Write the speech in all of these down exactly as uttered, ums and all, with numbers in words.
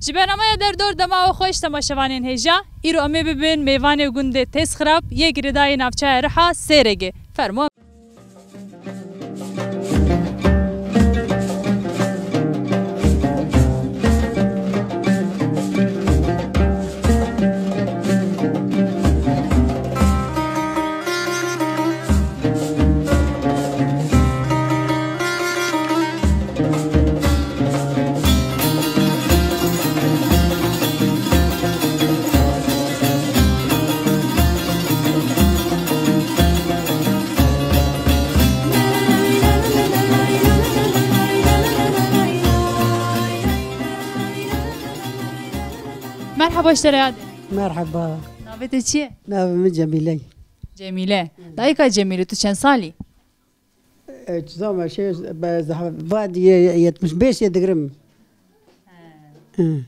Ji bernameya Derdor dema we xweş temaşevanên hêja. Îro em ê bibin mêvanê gundê Têzxirab yê girêdayî navçeya Riha Sêregê. Fermo. Merhaba, ji te re yad. Merhaba. Navê te çi ye? Navê min Cemîle. Cemîle. Dayika Cemîle, tu çend salî? E, çi zama şey, be, zah-, va diye yetmiş beş ye digirim. He. Hı.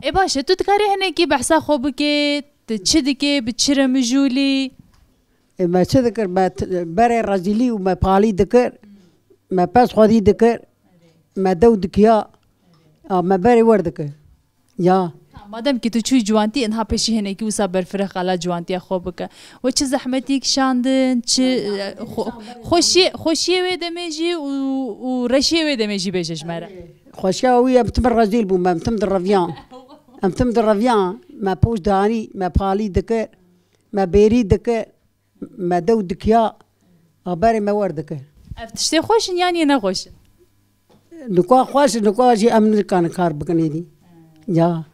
Ê baş e, tu dikarî hinekî behsa xwe bikê, tu çi dikê, bi çi re mijûlî? E, me çi dikir? Me t-, berê rezîlî û me palî dikir. Me pez xwedî dikir. Me dew dikiya. A, me berê wer dikir. Ya. Madem ki tu çûyî ciwantî, inha pêşî hinekî wisa berfireh qala ciwantiya xwe bike. We çi zehmetî kişandin, çi, e, xwe-, xweşiyê, xweşiyê wê demê jî û, û reşiyê wê demê jî bêje ji me re. Xweşiya wî em tim rezîl bûm, em tim direviyan. Em tim direviyan, me poş danî, me palî dikir, me bêrî dikir. Me dew dikiya, a berê me wer dike. Ev tiştê xweş in yan yê nexweş in? Nika xweş in, nika jî em nikarin kar bikin êdî. Ya.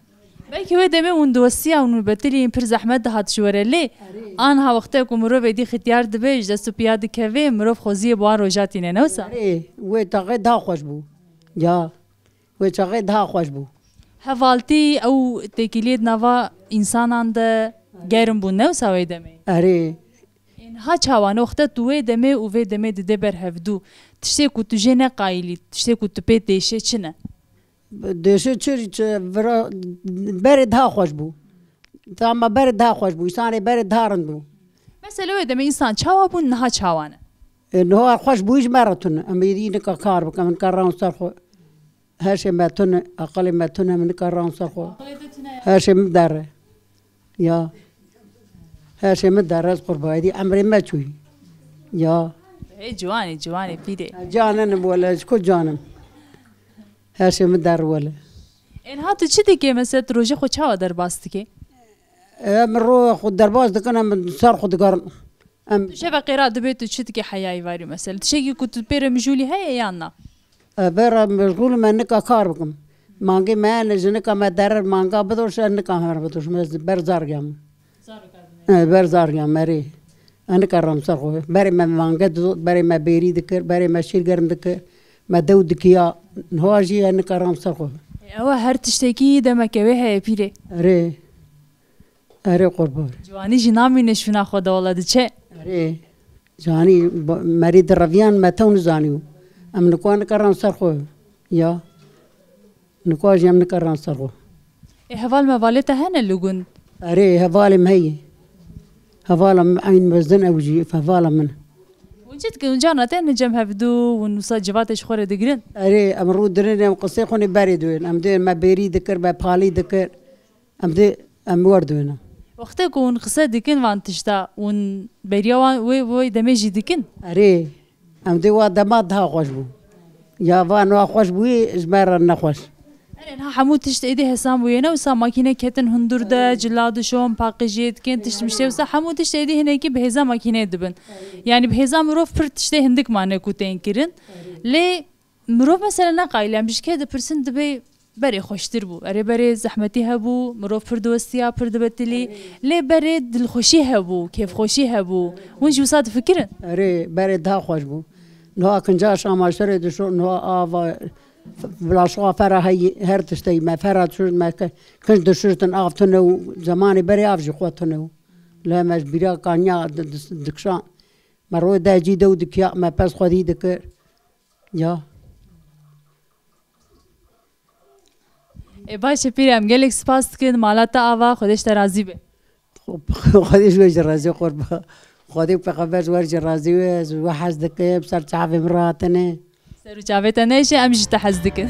Belkî wê demê hûn diwestiya hûn betilî pir zehmet dihat ji we re lê. Erê. Anha wextê ku mirov êdî xitiyar dibe, ji dest û piya dikeve, mirov xweziyê bi wan roja tîne, ne wisa? Erê, wê taxê daha xweş bû. Ya. Wê çaxê daha xweş bû. Hevaltî ew têkiliyê di nava însanan de germ bû, ne wisa wê demê? Erê. Ê niha çawa ne wexte tu wê demê û vê demê didê ber hevdû? Tiştê ku tu jê neqayîlî, tiştê ku tu pê dêşê çi ne? Dêşê çi, çi vira, berê daha xweş bû. Dema berê daha xweş bû, însanê berê daha rind bû. Mesela wê demê însan çawa bûn, niha çawa ne? E, niha xweş bûyî ji me re tune. Em êdî nika kar bikin, em nika ran ser xwe. Her şey me tune, aqilê me tune, em nika ran ser xwe. Aqilê te tune ya? Her şey min derre. Ya. Her şey min derre, ez qurbanî, emrê me çûyî. Ya. Hey, ciwanê, ciwanê, pîrê. Canin im wele, ji ku canim? Her şey min der wele. Ê niha tu çi dikê? Mesela tu rojê xwe çawa derbas dikê? Em ro xwe derbas dikin, em ser xwe digerin. Em Tu şeva qêra dibê tu çi dikê heya îvarî mesela? Tiştekî ku tu pê re mijûlî heye yan na? E, vera meşgûl me nika kar bikim. Mangê me ne ji nika me derir manga bidoş, ez nika her bidoş. Me ber zargiya me. E, ber zargiya me rê. Ez nika ram ser xwe. Berê me mange dido, berê me bêrî dikir, berê me şîr germ dikir. Me dew dikiya. Niha jî ez nika ram ser xwe. Ewa her tiştekî demeke wê heye pîrê. Erê. Erê qurban. Ciwanî jî namîne şûna xwe de wala diçe. Erê. Canî ba-, merî di reviyan me tew nizanî. Em niko nikeran ser xwe. Ya. Niko jî em nikeran ser xwe. Ê heval mevalê te hene li gund? Erê, hevalê me heye. Hevala min eyn mezin ew jî hevala min. Hûn çi dikin? Hûn carna tên cem hevdû, hûn wisa civatê ji xwe re digirin? Erê, em rû dirin, em qisê xwe nê berê duyên. Em dê me bêrî dikir, me palî dikir. Em dê, em wer duyêne. Wextê ku hûn qise dikin van tişta, hûn beriya wan wê, wê demê jî dikin? Erê, em dê wa dema daha xweş bû. Ya van wa xweş bûyî, ji me re nexweş. Erê, niha hemû tişt êdî hesan bûye, ne wisa makîne ketin hundur de, cila dişon, paqijiyê dikin, tişt miştê wisa, hemû tişt êdî hinekî bi hêza makîneyê dibin. Yanî bi hêza mirov pir tiştê hindik mane ku tên kirin. Lê Mirov mesela neqayîl, em ji kê dipirsin dibê berê xweştir bû. Erê, berê zehmetî hebû, mirov pir diwestiya, pir dibetilî. Lê berê dilxweşî hebû, kêfxweşî hebû. Hûn jî wisa difikirin? Erê, berê daha xweş bû. Niha kinca şamaşerê dişo, niha ava, bilaşoxa fera heyî, her tişteyî me fera dişuşt, me ki-, kinc dişuştin, av tune û zemanê berê av jî xwe tune û. Lê me ji bîra kaniya di-, di-, dikşan. Me rû de cî dew dikiya, me pez xwedî dikir. Ya. Ê, baş e pîrê, em gelek spas dikin. Mala te ava, Xwedê ji te razî be. Xwedê ji we jî razî, qurba. Xwedê û pêxember ji we jî razî be, ez ji we hez dikim, ser çavê min re hatine. Ser û çavê te nehêşe, em ji te hez dikin.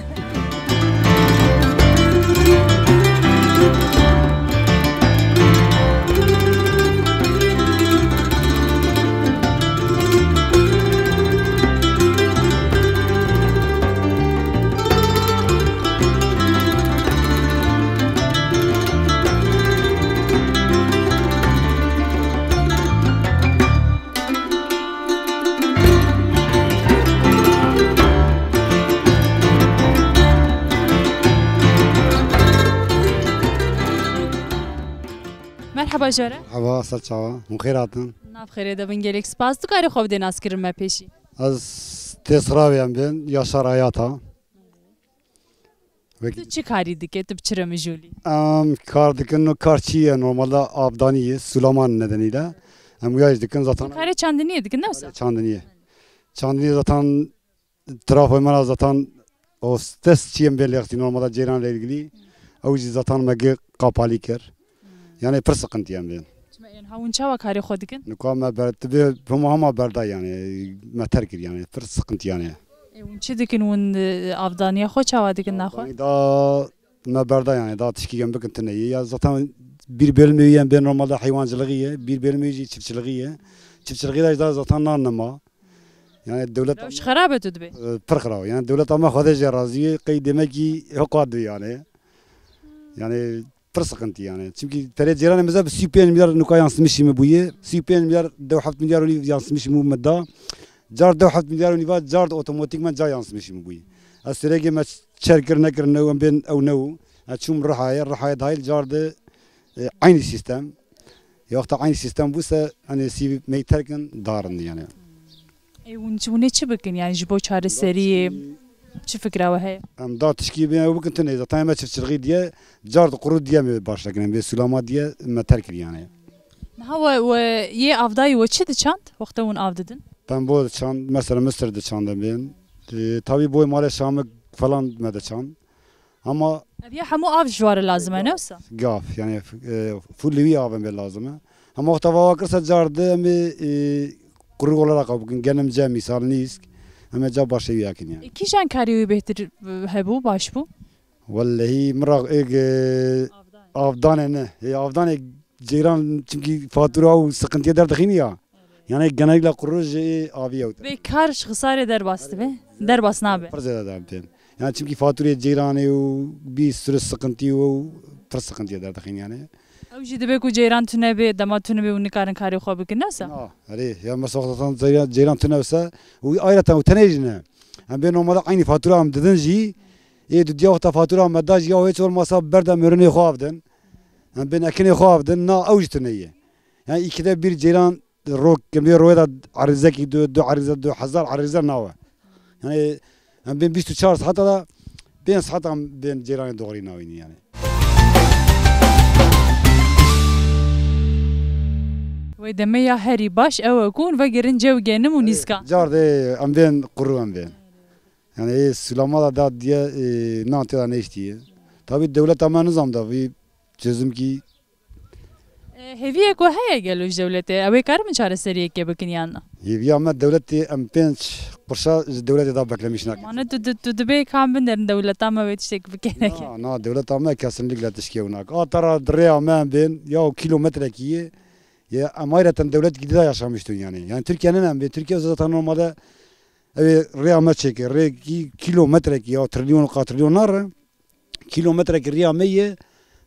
Bajara. Hava, ser çava. Hûn xêr hatin. Nav xêrê de bin, gelek spas. Tu karê xwe bidê naskirin me pêşî. Ez Têsrawê em bên, Yaşar Ayata. Wek- Tu çi karî dike? Tu bi çi re mijûlî? Em kar dikin, no kar çi ye? Normalde avdanî ye, sulaman nedeniyle. Em wiyaj dikin zaten. Karê çandiniyê dikin, ne wisa? Çandiniyê. Çandiniyê zaten trafoy me ra zaten o stres çi ye bên lextî normalde ceyran ile ilgili. Ew jî zaten me gi kapalî kir. Yani pir sıkıntı yani. Çima ên ha hûn çawa karê xwe dikin? Nika me ber, tu bê hema hema berda yani. Me terk kir yani. Pir sıkıntı yani. E, hûn çi dikin hûn, e, avdaniya xwe çawa dikin naxwe? Da me berda yani. Da tişkî gem bikin tune ye. Ya zaten bir bölümü yani ben normalde hayvancılığı ye. Bir bölümü jî çiftçiliği ye. Çiftçiliği de da zaten nan nema. Yani devlet Rewş xerab e tu dibê? E, pir xirab. Yani devlet ama xwedê jê razî ye. Qey demek ki hukwa dibi yani. Yani pir sıkıntı yani. Çünkü perê ceyranê me bi sî û pênc milyar nuka yansımışî mi bûye. Sî û pênc milyar dew heft milyar û nîv yansımışî mi me da. Car dew heft milyar û nîva car de otomatikman ca yansımışî mi bûye. Ez sürekli me çer kir nekir ne em bên ew ne û. Ez çûm Rihayê, Rihayê dahil car de, e, aynı sistem. Yoksa aynı sistem bûse hani sî meyterkin darin yani. Ê, hûn çi, hûn ê çi bikin? Yani ji bo çareseriyê çi fikra we heye? Em da tişkî bê ew bikin tune. Zaten me çiftçiliği diye, card quru diye me başlakin. Em bê sulama diye me terk kir yani. Niha we, we yê avdayî we çi diçand? Wexta hûn av didin? Pembo diçand, mesela misir diçand em bên. E, tabii boy malê şamik falan me diçand. Ama Ev ya hemû av ji ware lazim e, ne wisa? Gav, yani, e, full wî av em bê lazim e. Ama wexta va wa kirse car de em ê, e, kuru olarak av bikin, genim ce misal nîsk, em ê ca başê wî akin yani. E, kîjan karî wî bêhtir, e, hebû, baş bû? Wellehî min ra êk, e, avdanê ne. E, avdanê ceyran çünkü fatura û sıkıntıya derdixînî ya. Yani genellikle kuru ji avî ew. Vê kar ji xisarê derbas dibe. Derbas nabe. Pir zêde dem pê. Yani çünkü faturê ceyranê û bir sürü sıkıntı û pir sıkıntıya derdixîn yani. Ew jî dibe ku ceyran tune bê, dema tune bê û nikarin karê xwe bikin, ne wisa? Na, erê, ya mesela zaten ceyran, ceyran tune wisa û ayrıca û tenê jî ne. Em bê normalde aynı fatura em didin jî, ê didiya wexta fatura me da jî ya hiç olmasa berde mirinê xwe avdin. Em bên ekinê xwe avdin, na ew jî tune ye. Yani ikide bir ceyran rok, kemê royê de erizekî du, du erize, du hezar erize nawe. Yani em bên bîst û çar saeta de pênc saeta em bên ceyranê doğrî nawînî yani. Wê deme ya herî baş ew e ku hûn vegerin cew genim û nîska. Car de em bên quru em bên. Yani ê sulama da da diye, e, nan tê da neştiye. Tabii devlet ama nizam da bir çözüm ki E, hêviyek we heye gelo ji dewletê? Ew ê karin çareseriyekê bikin yan na? Hêviya me dewletê em pênc qurşa ji dewletê da beklemiş nakin. Mane tu, tu, tu dibê kam binderin dewleta me wê tiştek bikene. Na, na, dewleta me kesinlikle tişkê ew nak. A tara rêya me em bên ya o kilometrekî ye. Ya em ayreten dewlet gidida yaşamıştın yani. Yani Türkiye'nin em bên. Türkiye zaten normalde ev rêya me çêke. Rê ki kilometrekî ya trilyon, katrilyon nare. Kilometrekî riya me ye,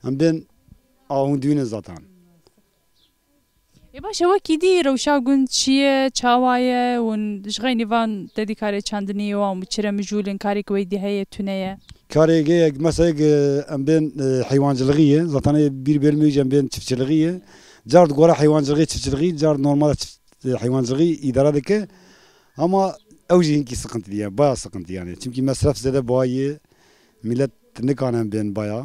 em bên ahûn dibînin zaten. Ê baş e, wekî dî rewşa gund çi ye, çawa ye, hûn ji xeynî van te dî karê çandiniyê wan bi çi re mijûl in, karê ku wey dî heye, tune ye? Karê ge-, mesela ge-, em bên, e, heywancılığı ye, zaten ê bir bölümü em bên çiftçiliği ye. Car di gora heywancılığı, çiftçiliği, car normal çift-, e, heywancılığı idare dike. Ama ew jî hinkî sıkıntı diye, baya sıkıntı yani. Çünkü mesref zêde baya ye. Millet nikane bên baya.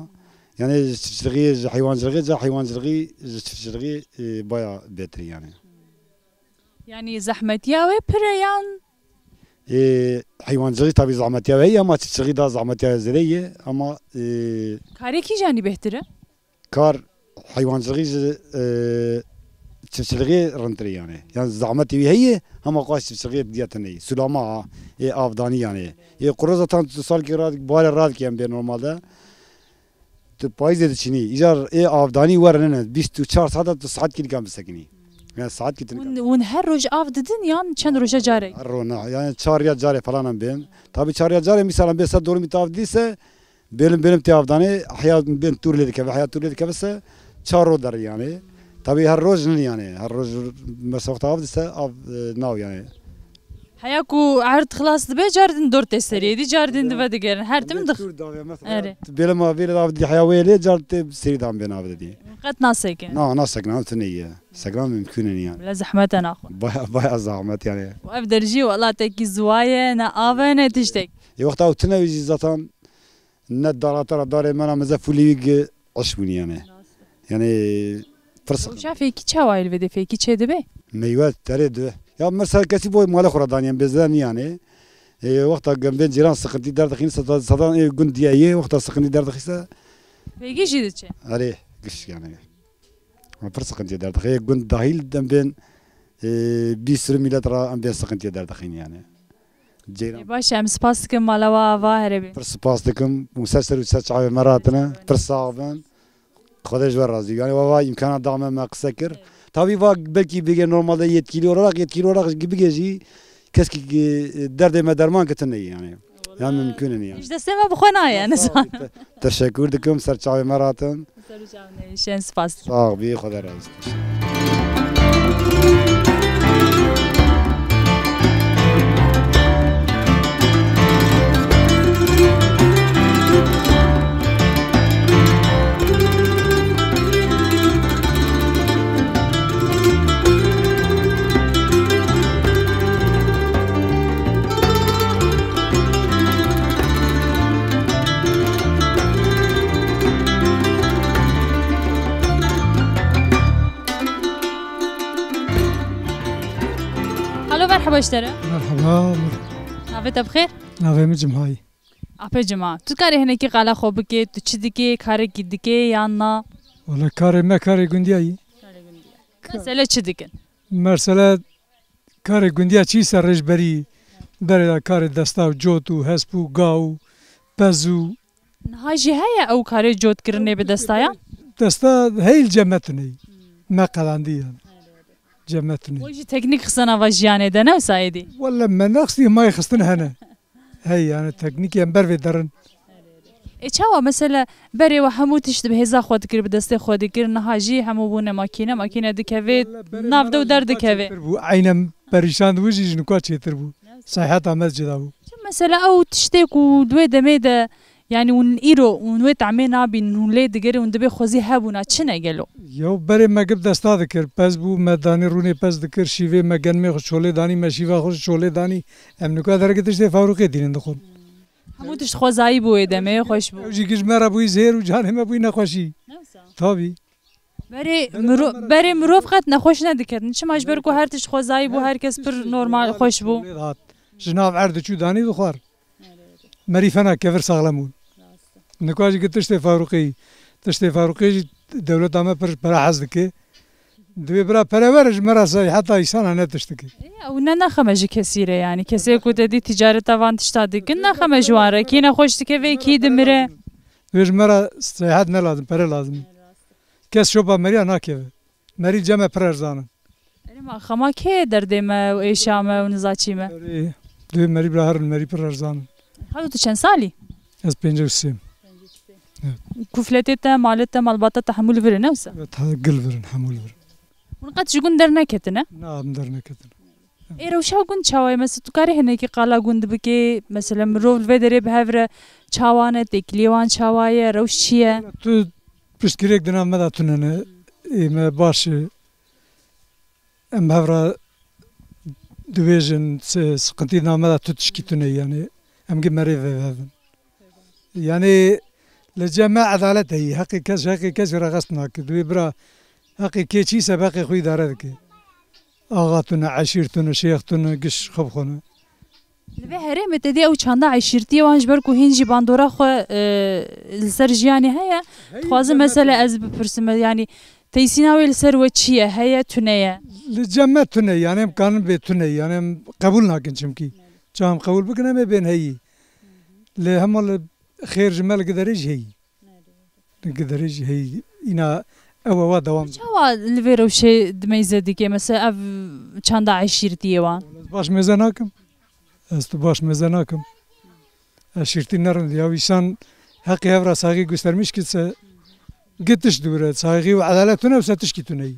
Yani ji çiftçiliği, ji heywancılığı, ca heywancılığı, ji çiftçiliği, e, baya bêtir yani. Yani zehmetiya wê pir e yan? E, heywancılığı tabii zahmetiya wê ye ama çiftçiliği daha zahmetiya zêde ye ama, e, Karê kîjanî bêhtir e? Kar heywancılığı ji, e, çiftçiliği rintir yani. Yani zahmetê wî heye ama xwe çiftçiliği diye tune ye. Sulama, e, avdanî yani. E, kuru zaten tu salkî rad-, barê radikê em bê normalde. Tu payîzê diçînî. Îcar ê avdanî were nene. Bîst û çar saeta tu saetkî nikan bisekinî. Yani saetkî tu nikan. Hûn, hûn her roj av didin yan çend roja carek? Her roj ne. Yani çar ya carê falan em bên. Tabii çar ya carê misal em bê ser dormî tav dîse, bêlim bêlim tê avdanê, heya bên tûr lê dikeve, heya tûr lê dikeve se çar roj der yani. Tabii her roj nin yani. Her roj mesela wexta av dîse av, e, nav yani. Heya ku erd xilas dibe, car din dor tê serî, dî car din dive digerin. Her tim dix-, Dûr davê, mesela, Erê. Tu bêle ma vêle dav dî heya wê lê, car tê serî dan bê navê dî. Qet nasekin. Na, nasekin, ev tune ye. Sekran mümkün e yani. Bile zehmet e naxwe. Baya, baya zahmet yani. Ev der jî welatekî ziwa ye, ne av e, ne tiştek. E, wexta ew tune wî jî zaten ne dara te ra darê me ra meze fulî wî gi eş bûnî yani. Yani, pir sıkıntı. Rewşa fêkî çawa ye li vê de, fêkî çê dibe? Meywe terê dibe. Ya mesela kesî bo male xwe ra daniyen bêzde nî yani. E, wexta gembên cîran sıkıntı derdixîn, satan, satan ê gund diye ye, wexta sıkıntı derdixîse. Fêkî jî diçe? Erê, giş yani. Ama pir sıkıntı derdixî. Ê gund dahil dem bên, e, bir sürü millet ra em bên sıkıntı derdixîn yani. Ceyran. Ê, baş e, em spas dikin mala we ava here bê. Pir spas dikim. Û ser ser û ser çavê me ratine. Pir sax bin. Xwedê ji we razî. Yani we va îmkana da me, me qise kir. Tabî va belkî bigê normalde yetkili olarak, yetkili olarak bigê jî keskî, e, derdê me derman kitin neyê yani. Ya mümkün e yani. Ji destê me bi xwe nayê, yani. Sağ ol. Te-, teşekkür dikim, ser çavê me ratin. Ser û çavê me, şen spas. Sağ ol, bi Xwedê razî. Halo, merheba ji te re. Merheba. Navê te bi xêr? Navê min Cimhayî. Apê Cima, tu karê hinekî qala xwe bikê, tu çi dikê, karekî dikê yan na? Wele karê me karê gundiya yî. Karê gundiya. Ka- Mesele çi dikin? Mesele karê gundiya çi ser rêjberî, berê de karê desta û cot û hesp û ga û pez û Niha jî heye ew karê cotkirinê bi desta ya? Desta heyî li cem me tune yî. Me qelandî yani. Cem me tune yî. We jî teknîk xiste nava jiyanê de, ne wisa êdî? Wele me nexistî, hema yê xistin hene. Hey, yani teknîkê em ber vê derin. Ê çawa mesela berê we hemû tişt bi hêza xwe dikir, bi destê xwe dikir, niha jî hemû bûne makîne, makîne dikeve, wele berê nav me de û re der jî dikeve. Çêtir bû. Eynen perîşan dibû jî ji nika çêtir bû. Seyheta me cida bû. Çi mesela ew tiştê ku di wê demê de, yani hûn îro, hûn wê tehmê nabînin, hûn lê digerin, hûn dibê xwezî hebûna, çi ne gelo? Yew berê me gib desta dikir, pez bû, me danî rûnê pez dikir, şîvê me genmê xwe çolê danî, me şîva xwe ji çolê danî. Em nika dereke tiştê fabrîqê dînin dixwin. Hemû tişt xwezayî bû wê demê, xweş bû. Ew jî giş me re bûyî zêr û canê me bûyî nexweşî. Ne wisa? Tabî. Berê miro-, berê mirov qet nexweş nediketin. Çima? Ji ber ku her tişt xwezayî bû, her kes pir normal xweş bû. Ji nav erd diçû danî dixwar. Merî fena kevir saxlem bûn. Nika jî ki tiştê fabrîqê yî. Tiştê fabrîqê jî dewleta me pir pere hez dike. Divê bira pere were ji me re sey heta îsana ne tişt dike. Ew ne naxeme ji kesî re yani. Kesê ku te dî ticareta van tişta dikin, naxeme ji wan re. Kî nexweş dike vê kî dimire. Divê ji me re seyhet ne lazim, pere lazim. Kes şopa meriya nakeve. Merî cem me pir erzan in. Erê ma xema kê derdê me û êşa me û nizaçî me? Erê, divê merî bira herin, merî pir erzan in. Xalo, tu çend salî? Ez pêncî û sê im. Kufletê te, malê te, malbata te hemû li vir in, ne wisa? Evet, ha, gil vir in, hemû li vir in. Hûn qet ji gund derneketine? Na, em derneketine. Ê rewşa gund çawa ye? Mesela tu karî hinekî qala gund bikê, mesela mirov li vê derê bi hev re çawa ne, têkiliyê wan çawa ye, rewş çi ye? Tu piştgirêk di nav me de tune ne. Ê me baş e. Em hev re dibêjin, si-, siqintî di nav me de tu tişkî tune ye, yani em gi merê ve vevin. Yani li cem me edalet heyî. Heqê kes, heqê kesî re xest nake. Divê bira heqê kê çî se bi heqê xwe îdare dike. Axa tune, eşîr tune, şêx tune, giş xwe bi xwe ne. Li vê herêmê te dî ew çanda eşîrtiyê wan ji ber ku hîn jî bandora xwe, e, li ser jiyanê heye. Heyî, dixwazim cem me mesela tune. Ez bipirsim, yani teysîna wê li ser we çi ye? Heye, tune ye? Li cem me tune, yani em kanin bê tune, yani em qebûl nakin çimkî. Çawa em qebûl bikin em ê bên heyî. Lê hema li xêr ji me li giderê jî heyî. Giderê jî heyî, îna ew ewa dewam. Çawa li vê rewşê dimeyze dike? Mesela ev çanda eşîrtiyê wan? Ez baş mêze nakim. Ez tu baş mêze nakim. Eşîrtî ne rind ya, wîsan heqê hev re saygî göstermiş ki se git tişt dûre, saygî û edalet tune wisa tişkî tune yî.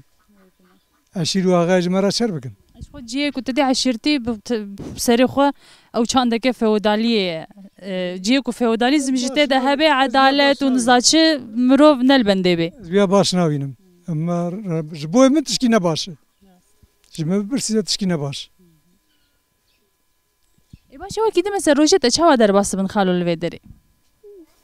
Eşîr û axayê ji me re şer bikin. Ji xwe cihê ku tu dê eşîrtî bi te-, bi serê xwe ew çandeke feodaliyê ye. E, cihê ku feodalîzm jî tê de hebe, edalet û nizaçi mirov ne li bendê bê. Ez vêya baş nabînim. Em, ji bo min tişkî ne baş e. Ji min bipirsî de tişkî ne baş. Ê baş e, wekî din mesela rojê te çawa derbas dibin xalo li vê derê?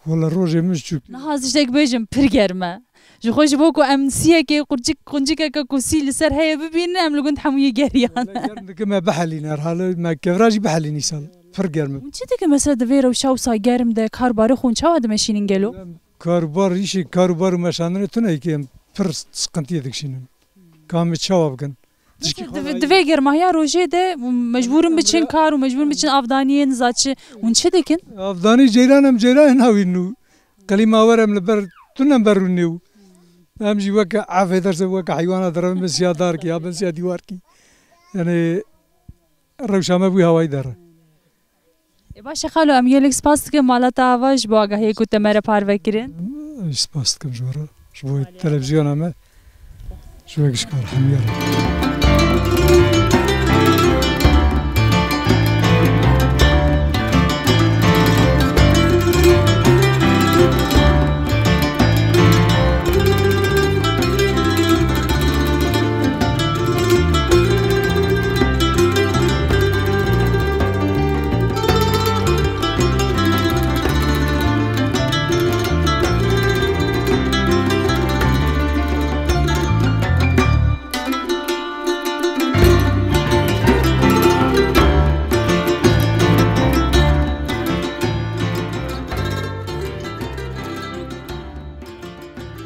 Wala rojê min çûk. Niha ez tiştek bêjim pir germ e. Ji xwe ji bo ku em siyekê qurcik, quncikeke ku sî li ser heye bibînin, em li gund hemûyê geriyan. Wala germ dikin me bihelîne, her halê me kevra jî bihelîne îsal. Pir germ e. Hûn çi dikin mesela di vê rewşa wisa germ de, kar barê xwe hûn çawa dimeşînin gelo? Em karûbar, îşê karûbar û meşandinê tune yekê em pir sıkıntıya dikişînin. Ka em çawa bikin? Tişkî Mesela xwe di, di vê germahiya rojê de mecbûr in biçin kar û mecbûr in biçin avdaniyê, nizaçi. Hûn çi dikin? Avdanî ceyran em ceyranê navînin û qilîma wer em li ber tune em ber rûnê û em jî weke efê derse weke heywana derevin bin siya darkî ya bin siya dîwarkî. Yani rewşa me bû hawayî der. Ê baş e xalo, em gelek spas dikin mala te ava ji bo agahiyê ku te me re parve kirin. Em spas dikim ji we re, ji bo televizyona me, ji we gişkar hemû re.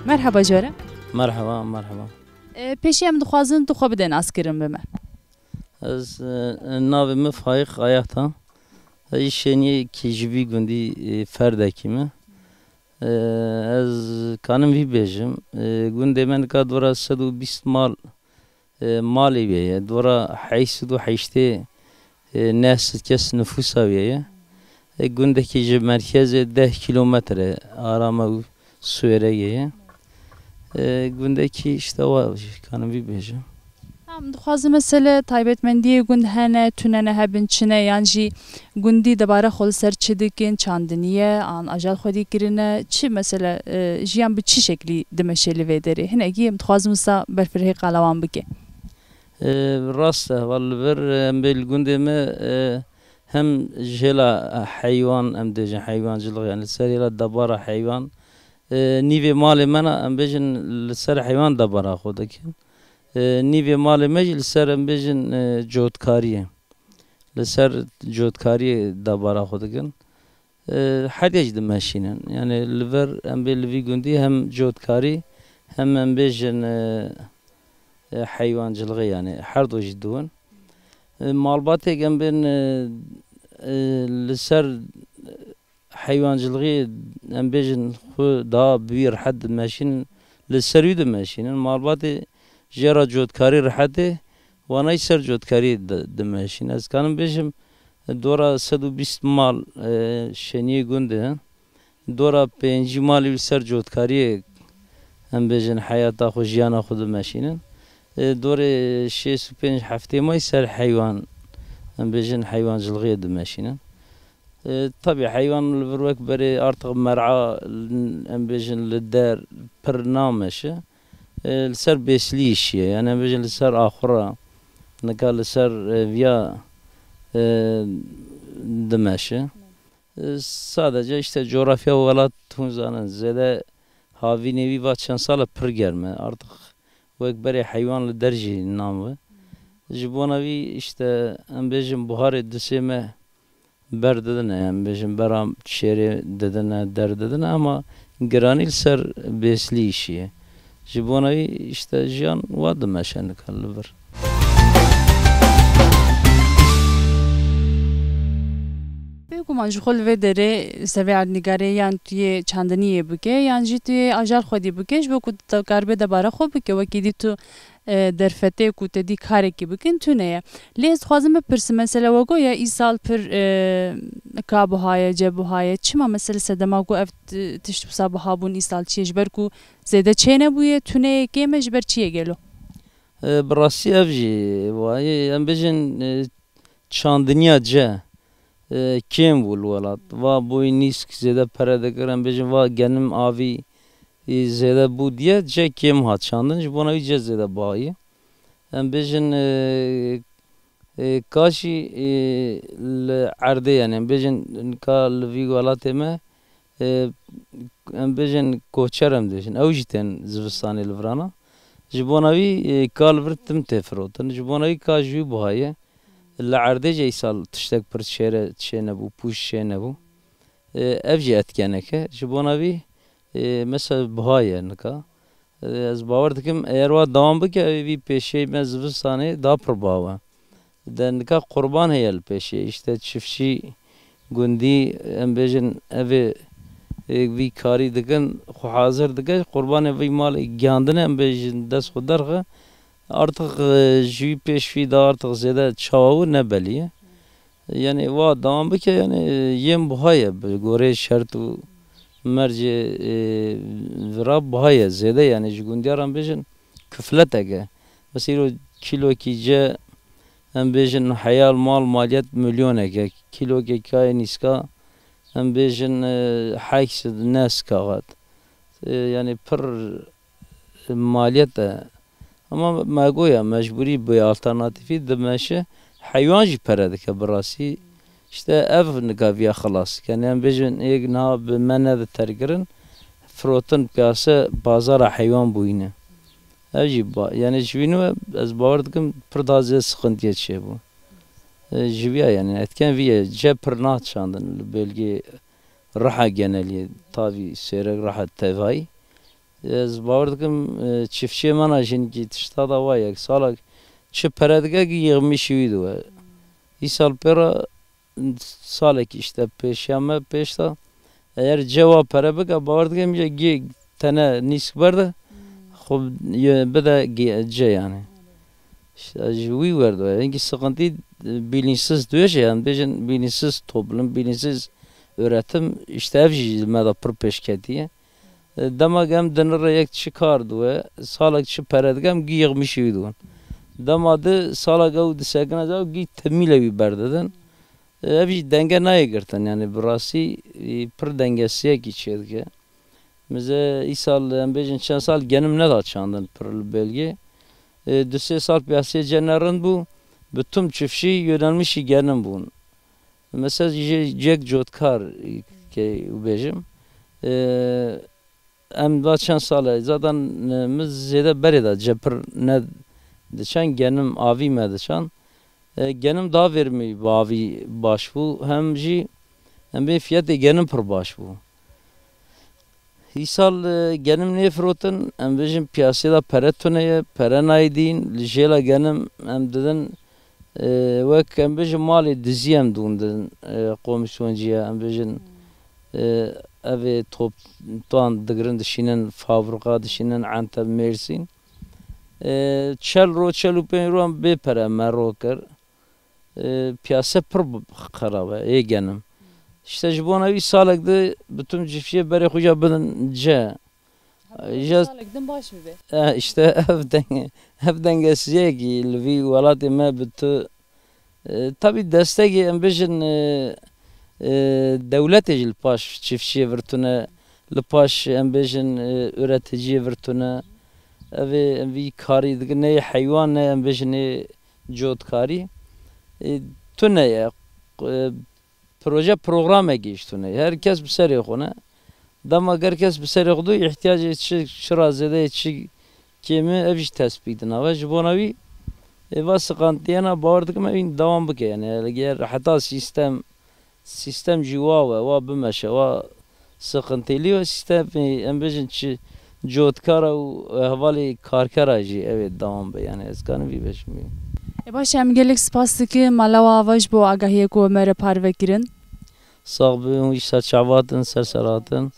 Merhaba ji we re. Merhaba, merhaba. E, pêşî em dixwazin tu xwe bide naskirin bi me. Ez, e, navê min Faîq Ayat e. Ez jî şêniyekî ji vî gundî, e, ferdekî me. E, ez kanim vî bêjim. E, gundê me nika dora sed û bîst mal, e, malê wê ye. Dora heyşt sed û heştê, e, nesil kes nifûsa wê ye. E, gundekî ji merkezê deh kîlometre ara me û Suêreyê ye. E, gundekî işte wa jî kanim vî bêjim. Em dixwazin mesele taybetmendiyê gund hene, tune ne hebin çi ne, yan jî gundî debara xwe li ser çi dikin, çandinî ye, an ajal xwedî kirine, çi mesele, e, jiyan bi çi şeklî dimeşe li vê derê? Hinekî em dixwazin wisa berfirehê qala wan bike. E, rast e, heval li vir, e, em bê li gundê me, e, hem jêla heywan, em dêjin heywancılık, yani li ser hêla debara heywan, e, nîvê malê me ne, em bêjin li ser heywan debara xwe dikin. E, nîvê malê me jî li ser, em bêjin, e, cotkariyê. Li ser cotkariyê debara xwe dikin. E, herdê jî dimeşînin. Yani li vir em bê li vî gundî hem cotkarî hem em bêjin, e, e, heywancılığı yani her do jî diwin. E, malbatêk em bên, e, e, li ser heywancılığı em bêjin xwe daha bi wî rehet dimeşînin, li ser wî dimeşînin. Malbatê jê re cotkarî rehet e, wana jî ser cotkarî di-, dimeşînin. Ez kanim bêjim, dora sed û bîst mal, e, şeniyê gund e. Dora pêncî malî li ser cotkariyê, em bêjin heyata xwe, jiyana xwe dimeşînin. E, dorê şêst û pênc heftê mayî ser heywan, em bêjin heywancılığê dimeşînin. E, tabî heywan li vir wek berê artık mer'a, em bêjin li der pir nameşe. E, li ser bêslî işiye. Yani em bêjin li ser axura, nika li ser, e, viya, e, dimeşe. E, sadece işte coğrafya welat hûn zanin. Zêde havînê wî va çend sal e pir germ e. Artık wek berê heywan li der jî nam ve. Ji bona wî işte em bêjin buharê disê me ber didine, em bêjin bera şêrê didine, der didine ama giranî li ser bêslî işiye. Ji bona wî işte jiyan wa dimeşe nika li vir. Bêguman ji xwe li vê derê ser vê erdnîgarê yan tu yê çandiniyê bike yan jî tu yê ajal xwedî bike ji bo ku tu karibe debara xwe bike wekî dî tu e, derfetê ku te dî karekî bikin tune ye. Lê ez dixwazim bipirsim, mesela we goya îsal pir, e, ka buha ye, ce buha ye. Çima mesela sedema ku ev t-, tişt wisa buha bûn îsal çi ye? Ji ber ku zêde çênebûye, tune ye, kêm e, ji ber çi ye gelo? E, bi rastî ev jî wayê, em bêjin, e, çandiniya ce, e, kêm bû li welat. Va boyî nîsk zêde pere dikir, em bêjin va genim avî, e, zêde bû diye ce kêm hat çandin, ji bona wî ce zêde biha ye. Em bêjin, e, e, ka jî, e, li erdê, yani em bêjin ka li vî welatê me, e, em bêjin koçer em dibêjin. Ew jî tên zivistanê li virana. Ji bona wî, e, ka li vir tim tê firotin. Ji bona wî ka ji wî buha ye. Li erdê jî îsal tiştek pir çêre çênebû, pûş çênebû. E, ev jî etkenek e. Ji bona wî, e, mesela buha ye nika. E, ez bawer dikim, eger wa dewam bike, ew vî pêşiyê me zivistanê da pir bawe. De nika qurban heye li pêşê. Îşte çiftçî gundî, em bêjin, evê, e, vî karî dikin, xwe hazir dike, qurbanê vî malê giyandine, em bêjin, dest xwe derxe. Artık, e, ji wî pêş vî de artık zêde çawa wû ne belî ye. Yani wa dewam bike, yani, e, yên buha ye, bi gorê şert û mercê, e, vira buha ye, zêde, yani ji gundiyaran bêjin, kifletek e. Mesela îro kîlokî ce, em bêjin heyal mal maliyet milyonek e. Kîlokê kayê nîska, em bêjin, e, heyş neh sed kaxet. E, yani pir maliyet e. Ama me goya mecbûrî bi alternatîfî dimeşe, heywan jî pere dike bi rastî. İşte ev nika viya xilas dike. Yani em bêjin êk niha bi me nedi terkirin, firotin piyase, pazara heywan bûyîne. Ev jî ba-, yani ji wî nû ez bawer dikim pir daha zêde sıkıntıya çêbû. E, ji viya yani etken viye ce pir naçandin li bölgê Riha genelî, tavî Sêrek, Riha tevayî. Ez bawer dikim, e, çiftçiyê me na jî hinkî tişta da wa ye, salek çi pere dike ki yığmışî wî diwe. Îsal pê re salekî işte pêşiya me pêş de, eger cewa pere bike, bawer dikim, ye gê tene nîsk berde, xwe ye bide gê-, ce yani. İşte ji wî wer diwe. Hinkî sıkıntı, e, bilinçsiz diwêje, yani bêjin bilinçsiz toplum, bilinçsiz üretim, işte ev jî me de pir pêş ketiye. E, dema em dinire yek çi kar diwe, salek çi pere dike, em gî yığmışî wî dibin. Dema di salek ew disekine, ew gî temîle wî berdidin. E, ev jî denge nayê girtin, yani bi rastî, e, pir dengesiziyekî çêdike. Mize îsal, em bêjin çend sal genim neda çandin pir li belgê. E, du sê sal piyasê ce ne rind bû, bi tüm çiftçî yönelmişî genim bûn. Mesela ji cek cotkar, e, ke bêjim. E, em da çend sal e, zaten, e, min zêde berê de cepir ne diçan, genim avî me diçan. E, genim da vermî bi avî baş bû, hem jî em bê fiyatê genim pir baş bû. Îsal, e, genim nêfirotin, em bêjin piyasê de pere tune ye, pere nayê dîn, li jêla genim em didin, e, wek em bêjin malê dizî em dûn didin, e, komisyoncî ye, em bêjin, e, evê toptan digirin dişînin fabrika, dişînin Enteb, Mêrsîn. E, çel ro, çel û pênc ro em bê pere me ro kir. E, piyase pir b-, xerab e, ê genim. İşte ji bona wî salek di bi tüm cifiyê berê xwe ca bidin ce. Ji salek din baş bibe. E, işte ev denge, ev dengesiziyekî li vî welatê me bi tu, e, tabî destekê em bêjin, e, e, dewletê jî li paş çiftçiyê vir tune, li paş em bêjin, e, üreticiyê vir tune. Ev ê em vî karî dikin, neyê heywan, ne em bêjin ê cotkarî. E, tune ye. E, proje programekî ji tune ye. Her kes bi serê xwe ne. Dema ger kes bi serê xwe do, îhtiyacê çi, çi ra zêde ye, çi kêm e, ev jî tespît nave. Ji bona wî, ê va siqantiyena bawer dikim, ev dewam bike. Yani, eger heta sîstem, sîstem jî wa we, wa bimeşe, wa sıkıntılı o sistem, em bêjin çi cotkara û hevalê karkera jî ev ê dewam be. Yani, ez kanim vî beşim bî. E baş, em gelek spas dikin, mala we ava ji bo agahiyê ku me re parve kirin. Sax bin, wî ser çav hatin, ser ser hatin.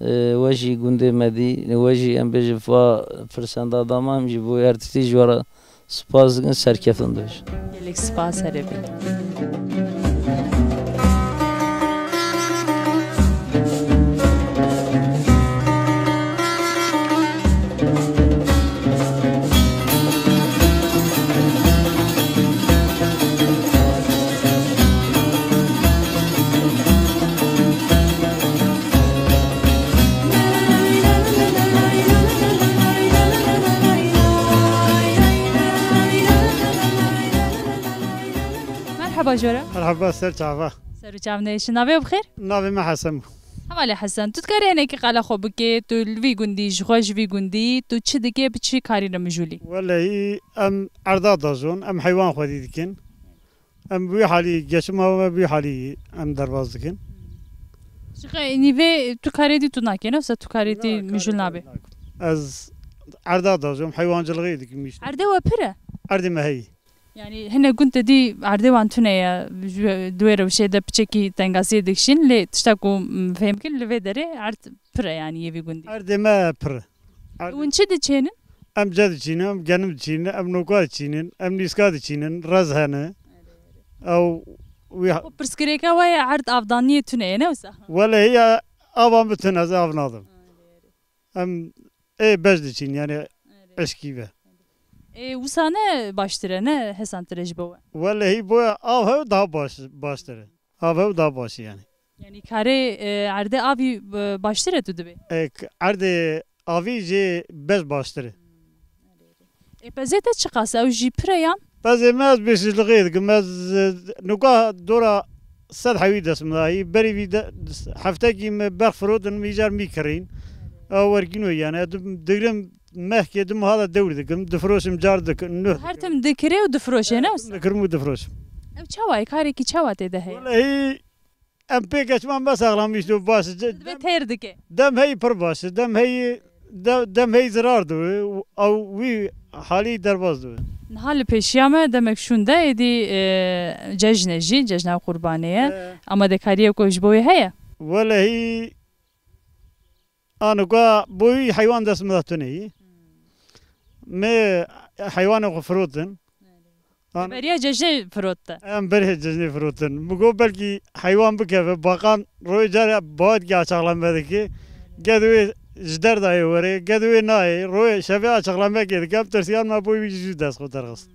E, we jî gundê me dî, we jî em bêjin va firsenda dama, em jî bo her tiştî ji we re spas dikin, serkeftin bêjin. Gelek spas, here bin. Merhaba jora. Merhaba, ser çava. Ser û çav neyşin. Navê bi xêr? Navê me Hesen bû. Hevalê Hesen, tu dikarî hinekî qala xwe bikê, tu li vî gundî, ji xwe ji vî gundî, tu çi dikê, bi çi karî re mijûlî? Welehî em erda dajon, em heywan xwedî dikin. Em bi wî halî geçima me, bi wî halî em derbas dikin. Ji xe-, nîvê tu karê dî tu nakê, ne wisa tu karê dî Na, mijûl karê nabê? Nakim. Ez erda dajom, heywancilixê dikim îşte. Erdê we pir e? Erdê me heyî. Yani hinek gund te dî erdê wan tune ye, ji, di wê rewşê de piçekî tengasiyê dikişîn, lê tişta ku, m, fêm kir, li vê derê erd pir e, yani yê vî gundî. Erdê me pir e. Erdê Hûn çi diçênin? Em ce diçînin, em genim diçînin, em noka diçînin, em nîska diçînin, rez hene. Ew wî ha- Xwe pirsgirêka we ye, erd avdaniyê tune ye, ne wisa? Welehî ya ava min tune, ez av nadim. Em ê beş diçîn, yani eşkî ve. Ê, wisa ne baştir e, ne hesantir e ji bo we? Welehî boya av hev daha baş, baştir e. Av hev daha baş e yani. Yani karê, e, erdê avî, e, baştir e tu dibê? E, k-, erdê avî jê beş baştir e. Ê, pezê te çiqas e? Ew jî pir e yan? Pezê me ez bêsizlixê dikim. Ez, e, nuka dora sed hewî dest min dayî. Berî vî de, heftekî me berx firotin, min îcar mî kirîn. Ew wergîno yani. Ez di-, digrim mehkê di meha de dewr dikim. Difiroşim car dikim. Her tim dikirê û difiroşê, ne wisa? Dikirim û difiroşim. Ew çawa ye? Karekî çawa tê de heye? Welehî Em pê keçman me saxlam îşto baş. Dibe têr dike. Dem heyî pir baş. Dem heyî, de-, dem heyî zirar dibe. Ew wî halî derbas dibe. Niha li pêşiya me demek şûn de êdî, e, cejne jî, cejna Qurbanê ye. He. Amadekariyê ku ji bo wê heye? Welehî Anika bo wî heywan dest min de tune yî. Me heywanê xwe firotin. An- Beriya cejnê firotte. Em berê cejnê firotin. Min got belkî heywan bikeve, baqan royê care bawetkî açıklame dike. Ged wê ji derdayê were, ged wê nayê. Royê şevê açıklamekê dike. Em tirsiyan me bo wî jî dest xwe derxist.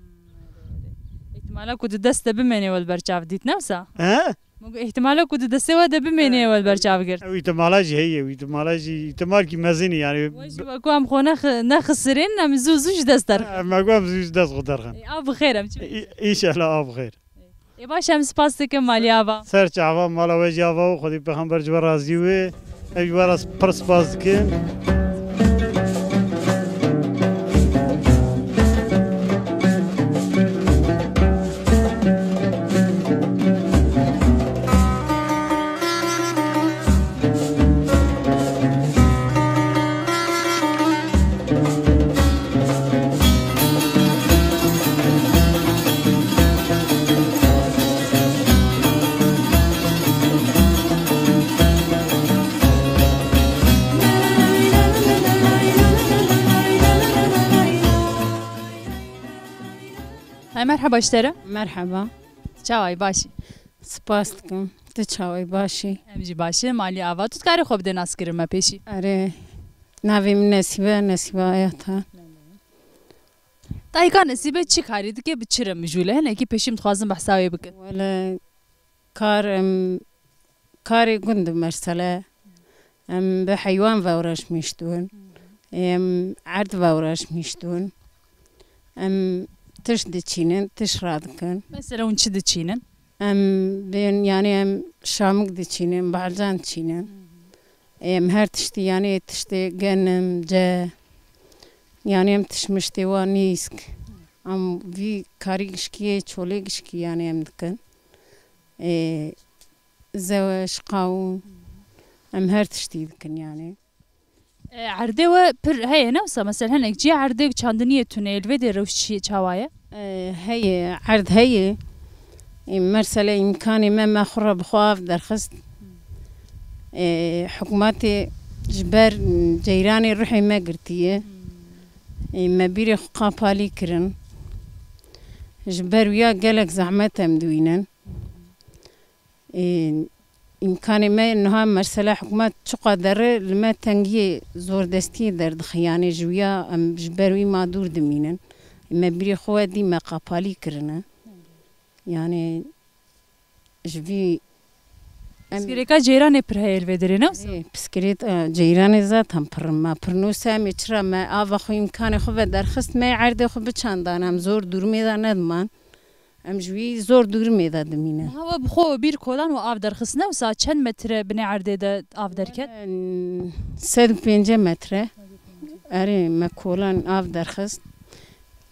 Îhtimala ku di dest de bimêne we li ber çav dît, ne wisa? He? Min got, îhtimala ku di destê we de bimêne, ew li ber çav girt. Ew îhtimala jî heye, ew îhtimala jî, îhtimalkî mezin e, yani. We jî we ku em xwe nexi-, nexisirîn, em zû zû ji dest derxin. Em, me ku em zû ji dest xwe derxin. Ê, av bi xêr, em çi bêjin? Î-, înşallah av bi xêr. Ê, baş, em spas dikin malî ava. Ser çava, mala we jî ava û Xwedê pêxember ji we razî wê. Em ji we re pir spas dikin. Hay merheba ji te re. Merheba. Çawayî, başî? Spas dikim. Tu çawayî, başî? Em jî baş in. Malî ava, tu dikarî xwe bidê naskirin me pêşî? Erê. Navê min Nesîbe, Nesîbe Ayata. Dayika Nesîbe çi karî dike, bi çi re mijûl e? Hinekî pêşî min dixwazim behsa wê bikin. Wele kar, em, karê gund mesele. Em bi heywan ve uğraşmış dûn. Em erd ve uğraşmış dûn. Em tişt diçînin, tişt radikin. Mesela hûn çi diçînin? Em bên, yani em şamik diçînin, balcan diçînin. Em her tiştî, yani tiştê genim, ce, yani em tişmiştê wa nîsk. Em vî karî gişkiyê, çolê gişkî yani em dikin. Ê, zeweş, qawûn, em her tiştî dikin yani. E, erdê we pir heye, ne wisa? Mesela hinek cî erdê çandiniyê tune ye, li vê dê rewş çi, çawa ye? E, heye, erd heye. E, mersele îmkanê me, me xwe re bi xwe av derxist. E, hikûmetê ji ber ceyranê ruhê me girtiye. E, me bîrê xwe qapalî kirin. Ji ber wîya gelek zehmet em diwînin. Ê, îmkanê me niha mesela hikûmet çiqadere li me tengiyê zordestiyê derdixe, yanê ji wîya em ji ber wî ma dûr dimînin. Me birê xwe we dî me qapalî kirine. Yanê ji vî em Pirsgirêka ceyranê pir heye li vê derê, ne wisa? Ê, pirsgirêt, e, ceyranê zaten pir in. Me pir nûse em ê çira me ava xwe îmkanê xwe ve derxist, me erdê xwe biçandan, em zor dûrmê de nediman. Em ji wî zor dûrmê de dimînin. Niha we bi xwe bîr kolan û av derxistine, wisa çend metre binê erdê de av derket? Em, sed û pêncî metre. Erê, me kolan av derxist.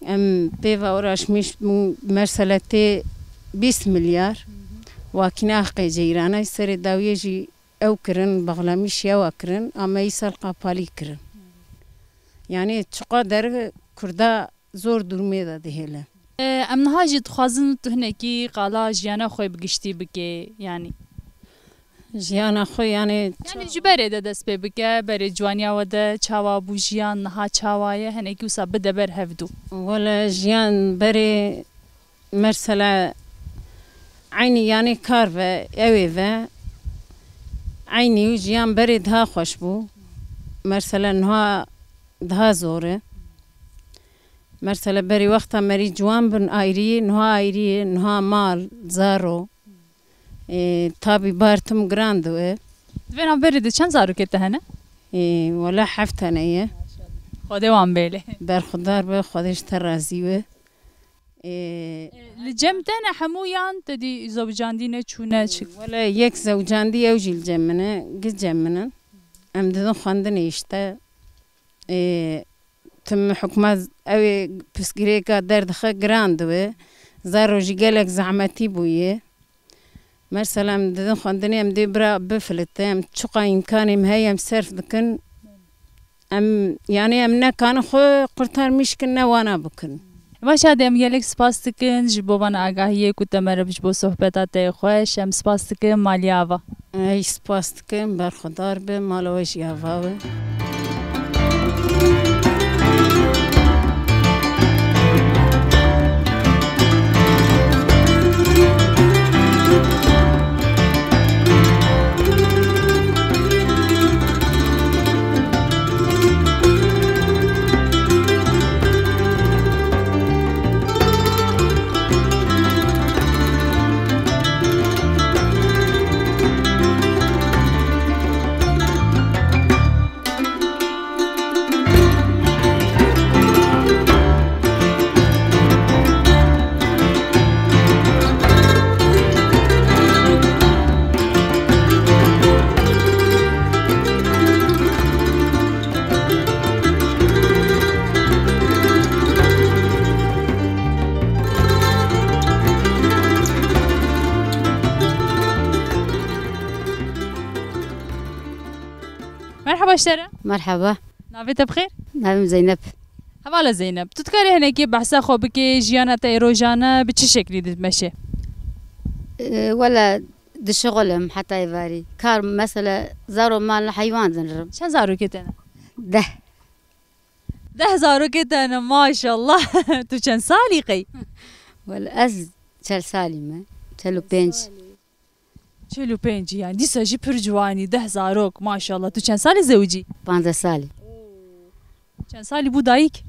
Em pê ve uğraşmış bûn, mersele tê bîst milyar. Wakîna heqê ceyranay serê dawiyê jî ew kirin, baxlamîş yewa kirin, ama îsal qapalî kirin. Yani çiqa der Kurda zor durumê de dihêle. E, em niha jî dixwazin tu hinekî qala jiyana xwe bi giştî bikê, yani. Jiyana xwe, yani. Yani ji berê de dest pê bike, berê ciwaniya we de çawa bû jiyan, niha çawa ye, hinekî wisa bide ber hevdû. Wele jiyan berê, mesela, eynî, yani, kar ve, ewê ve, eynî jiyan berê daha xweş bû. Mesela, niha daha zor e. Mesela, berê wexta merî ciwan bin ayrî, niha ayrî, niha mal, zaro. Ê, tabî bar tim giran diwe. Di vê navberê de çend zarokê te hene? Ê, wela heft tane ye. Xwedê wan bêle. Berxudar be, Xwedê ji te razî be. Ê, Li cem te ne hemû yan te dî zewicandî ne çûne çi? Wela yek zewicandî, ew jî li cem min e, gi cem min in. Em didin xwendinê işte. Ê, tim hikûmet ew ê pirsgirêka derdixe giran dibe. Zaro jî gelek zehmetî bûye. Mesela em didin xwendinê, em dê bira bifilite, em çiqa îmkanê em heye em serf dikin. Em, yani em nekanin xwe qurtarmîş kin, ne wana bikin. Baş e, em gelek spas dikin ji bo van agahiyê ku te me re ji bo sohbeta te yê xweş, em spas dikin, malî ava. Ey, spas dikim, berxwedar be, mala we jî ava be. Merhaba ji te re. Merhaba. Navê te bi xêr? Navê min Zeynep. Hevala Zeynep, tu dikarî hinekî behsa xwe bikê, jiyana te yê rojane bi çi şeklî dimeşe? Ee, wele dişixulim heta êvarî. Kar, mesela, zaro mal heywan dinrim. Çend zarokê te ne? Deh. Deh zarokê te ne, maşallah. Tu çend salî qey? Wele ez çel salî me. Çel û pênc. Çel û pênc, yani dîsa jî pir ciwanî, deh zarok, maşallah. Tu çend salî zewicî? Panzdeh salî. Çend salî bû dayik?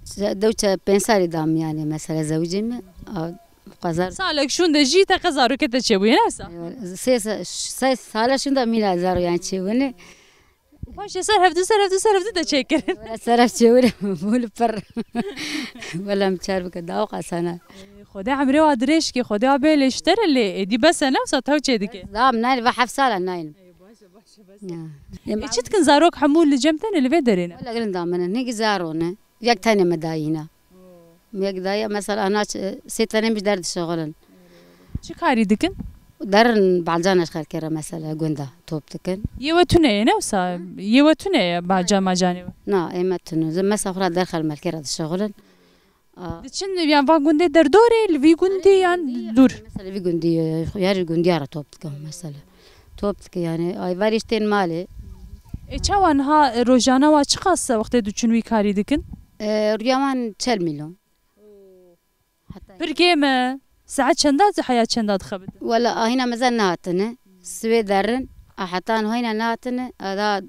Se-, dew çe-, pênc salî da min, yani, mesela, zewicî me. A, qezar. Salek şûnde jî te qe zarokê te çêbûye, ne wisa? Sê sa-, sê sala şûnda mîna zaro, yani, çêbûne. Paşê ser hevdû, ser hevdû, ser hevdû de çêkirin. Wele ser hev çêwir bû li pir. Wele em çar bike, daw qasana. Xwedê emrê wa dirêj ke, Xwedê wa bêle ji te re lê, êdî bes e, ne wisa tew çê dike. Dam nayne, va heft sala nayne. Ya. Ê, çi dikin zarok hemû li cem te ne, li vê derê ne? Wele girin da min e, nêgî zaro ne. Yek tenê me dayîna. Yek daye, mesela, ana ç-, sê tenê min ji der dişixulin. Çi karî dikin? Derin balcana ji xelkê re, mesela, gunda top dikin. Yê we tune ye, ne wisa? Yê we tune ye, balcan macanê we? Na, ê me tune. Zê mesela xwe ra derxel melkê re dişixulin. A. Diçin, yan van gundê derdorê, li vî gundî yan dûr? Mesela vî gundî, ya ji gundiya re top dikin, mesela. Top dike, yani, ay, verî tên malê. E, çawa niha, e, rojana wa çiqas e wextê diçin wî karî dikin? E, rûya wan çel mîlon. Heta. Pir kêm e. Saet çenda, heya çenda dixebitin? Wela, ahîna mezin nehatine. Sibê derin, a heta niha hîna nehatine. A da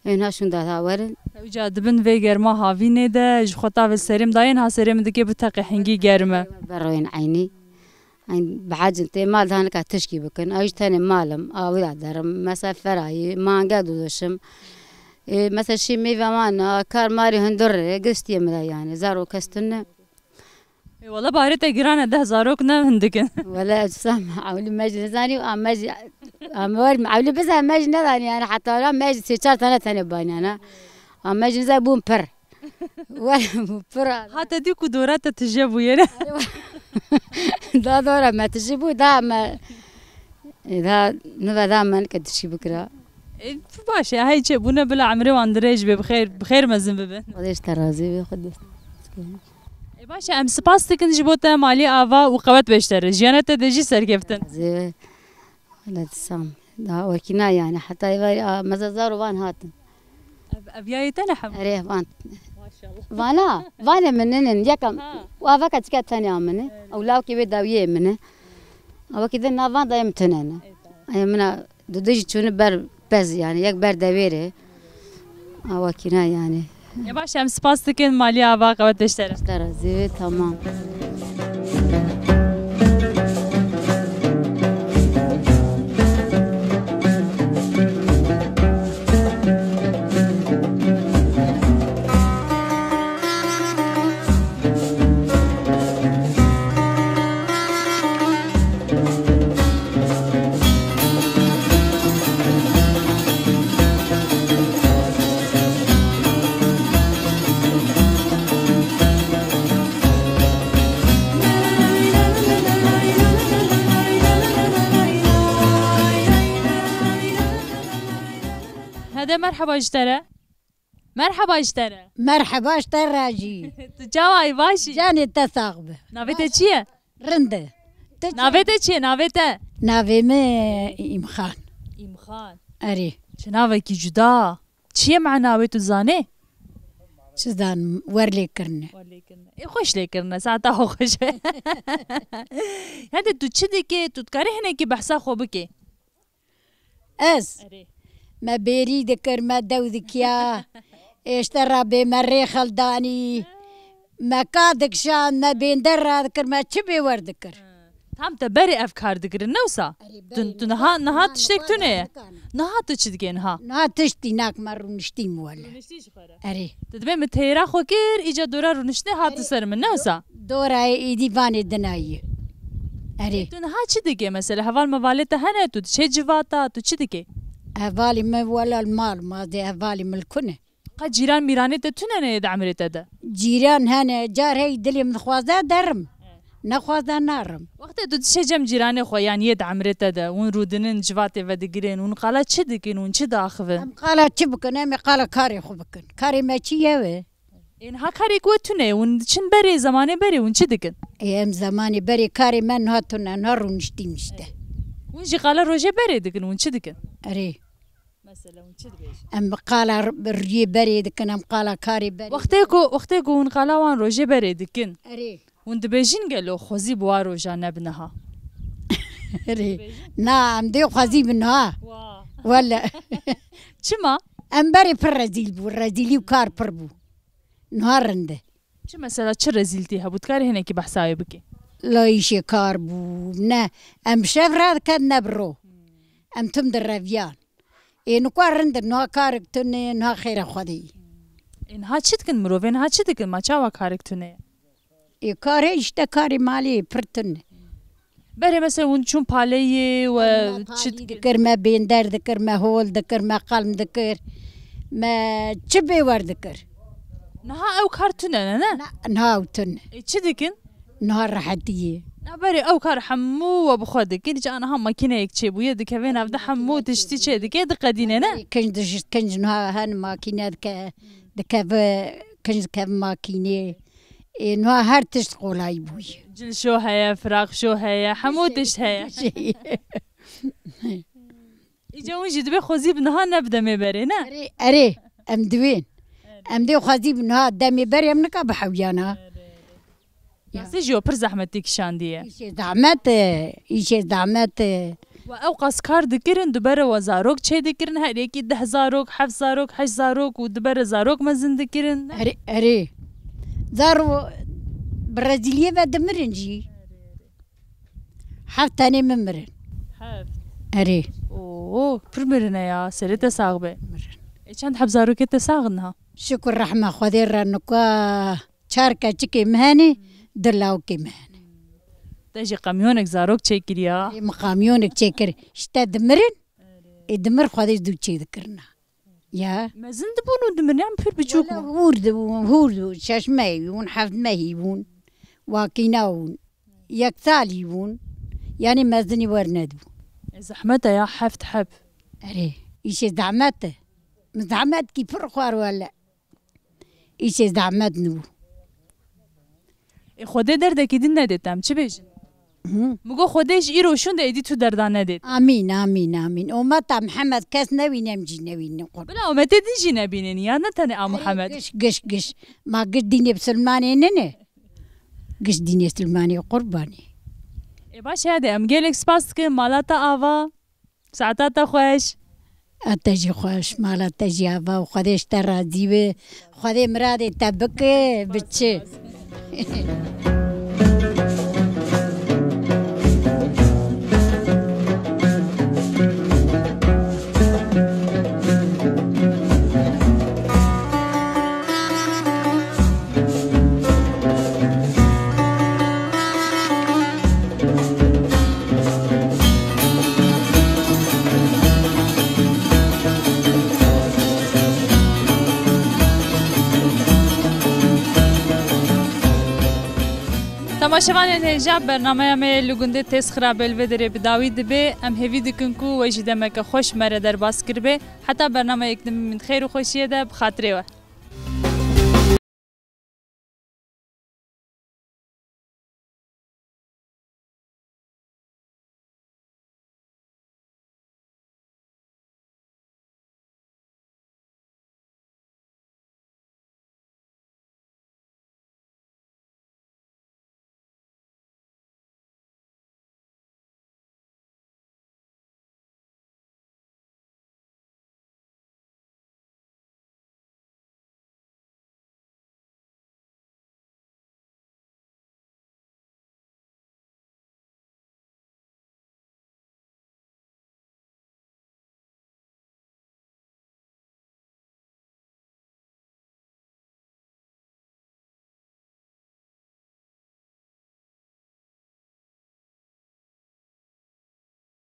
ênha şûnda ha werin. Ewca dibin vê germa havînê de, ji xwe tavê serê min dayên ha serê min dike bi teqê hingî germ e. Beroyên eynî. Eyn bihecin tê mal daha nika tişkî bikin. Ew jî tenê mal im, a wî da derim. Mesela ferayî, mange dûdişim. Ê, mesela şî mêve wan, a kar marî hundur e, giştiyê min de yani. Zaro kes tune. Ê, wala barê te giran e, deh zarok ne hindik in. Wala ez sam ewlî me jî nizanî, a me jî, a me wer ewlî bize me jî nezanî yani, heta wala me jî sê çar tane tenê baniyana. A me jî nize bûn pir. Wala bû pir a. Hate dî ku dora te tije bûye ne? Da dora me tije bû, da me, e, da nive da me nike tişî bikira. E, baş e, hey çê bûne bila emrê wan dirêj be, bi xêr, bi xêr mezin bibe. Xwedê ji te razî be, Xwedê. E, baş e, em spas dikin ji bo te, malî ava û qewet be ji te re. Jiyana te de jî serkeftin. Razî be. Wele disam. Daha wekî na yani. Heta êvarî a, meze zar û van hatin. Ev, ev yayê te ne hemû? Erê, van. Maşallah. Vana, vanê min ninin. Yekam, Ha. û avaka çike tenya min e. Evet. Ew lawkê wê dawiyê min e. Awakî de na van dayê min tune ne. Evet, tamam. Ay, mina dudu jî çûni ber pez yani. Yek ber devêrê. Awakî na yani. E, baş, em spas dikin, malî ava qewet beştere. Te razî, tamam. Hede merheba ji te re. Merheba ji te re. Merheba ji te re jî. Tu çawa yî, baş î? Canê te sax be. Navê te çi ye? Rind e. Te çi? Navê te çi ye, navê te? Navê min Îmxan. Îmxan. Erê. Çi navekî cuda. Çi ye mena wê, tu zanê? Çi zanim, wer lê kirine. Wer lê kirine. Ê, xweş lê kirine, saeta xwe xweş e. Hede tu çi dikê, tu dikarî hinekî behsa xwe bikê? Ez? Erê. Me bêrî dikir, me dew dikiya. Êşte re bê me rê xeldanî. Me ka dikişand, me bênder radikir, me çi bê wer dikir. Tam te berê ev kar dikirin, ne wisa? Erê, berê Tu, tu me niha, kar niha dikan, tiştek tune ye. Niha tu çi dikê niha? Niha tiştî nak, me rûniştîm wele. Rûniştî ji xwe re. Erê. Tu dibê min têra xwe kir, îca dora rûniştinê hat ser min, ne wisa? Dora êdî vanê dinayî. Erê. Tu niha çi dikê mesela? Heval mevalê te hene, tu diçê civata, tu çi dikê? Hevalî min wela li mal ma dê, hevalî min li ku ne. Qet cîran mîranê te tune ne yê di emrê te de? Cîran hene, car hey dilê min dixwaze derim. Nexwaze narim. Wextê tu diçê cem cîranê xwe yan yê di emrê te de, hûn rûdinin, civatê vedigirin, hûn qala çi dikin, hûn çi diaxivin? Em qala çi bikin? Em ê qala karê xwe bikin. Karê me çi ye wê? Ê niha karê ku we tune ye, hûn diçin berê, zemanê berê, hûn çi dikin? Ê, em zemanê berê karê me niha tune, niha rûniştîm işte. Hûn jî qala rojê berê dikin, hûn çi dikin? Erê. Mesela hûn çi dibêjin? Em bi qala r-, riyê berê dikin, em qala karê berê. Wextê ku, wextê ku hûn qala wan rojê berê dikin, Erê. Hûn dibêjin gelo xwezî bi wa roja ne bi niha? Erê. Na, em dê xwezî bi niha. Wa. Wele. Çima? Em berê pir rezîl bû, rezîlî û kar pir bû. Niha rind e. Çi mesela, çi rezîltî hebû? Dikarî hinekî behsa wê bikî? La îşê kar bû, ne. Em bi şev radiket ne bi ro. Em tim direviyan. Ê, nikwa rind in, niha karik tune, niha xêra Xwedê ye. Ê, niha çi dikin mirovê, niha çi dikin? Ma çawa karik tune ye? Ê, kar heye işte, karê malê pir tune. Berê mesela hûn çûn paleyê we çi dikir? Dikir, me bênder dikir, me hol dikir, me qalm dikir, me çi bê wer dikir. Niha ew kar tune ne, ne? Na, niha ew tune. Ê, çi dikin? Niha rehetî ye. Na berê ew kar hemû we bi xwe dikir, ca niha makîneyek çêbûye, dikeve nav de hemû tiştî çê dike, diqedîne, ne? Kinc dişt, kinc niha hen makîne dike, dikeve, kinc dikeve makînê. Ê, niha her tişt qolayî bûye. Cil şo heye, firaq şo heye, hemû tişt heye. Şey. Îca hûn jî dibê xwezî bi niha ne bi demê berê, ne? Erê, erê, em diwên. Em dê xwezî bi niha demê berê em nika bi hewiyana. Nasê jî we pir zehmetî kişandiye. Îşê zehmet e, îşê zehmet e. We ew qas kar dikirin, dibere we zarok çê dikirin, her yekî deh zarok, heft zarok, heşt zarok û dibere zarok mezin dikirin. Erê, erê. Zaro bi rezîliyê ve dimirin jî. Heft tenê min mirin. Heft. Erê. Oo, pir mirine ya, serê te sax be. Mirin. E, çend heb zarokê te sax in ha? Şukur rehma Xwedê re nika. Çar keçikê min henê, Di lawkê me hene. Te jî qemyonek zarok çêkiriya? Ê, min qamyonek çêkir. Ji te dimirin. Ê, dimir Xwedê ji dû çêdikirina. Ya. Mezin dibûn û dimirin, yan pir biçûk bûn? Wela hûr dibûn, hûr dibûn. Şeş mehî bûn, heft mehî bûn. Wakîna bûn. Yek salî bûn. Yanî mezinî wernedibûn. E, zehmet e ya, heft heb. Erê, îşê zehmet e. Min zehmetkî pir xwar wele. Îşê zehmet nibû. Ê, Xwedê derdekî din nedê te, em çi bêjin? Hı. Min got, Xwedê ji îro şûnde êdî tu derda nedê te. Amîn, amîn, amîn. Ummeta Mihemed kes newîne, em jî newînin qurban. Bila ummetê din jî nebînin ya, ne tenê a Erê, Mihemed. Giş, giş, giş. Ma giş dînê bisilmanê nine. Giş dînê silmanê qurbanê. Ê, baş e, hadi em gelek spas dikin, mala te ava. Saeta te xweş. A te jî xweş, mala te jî ava û Xwedê ji te razî be. Xwedê miradê te bike, biçe. Temaşevanên hêja, bernameya me li gundê Têzxira Belvederê bi dawî dibe. Em hêvî dikin ku we jî demeke xweş me re derbas kiribe. Heta bernameyek din, min xêr û xweşiyê de, bi xatirê we.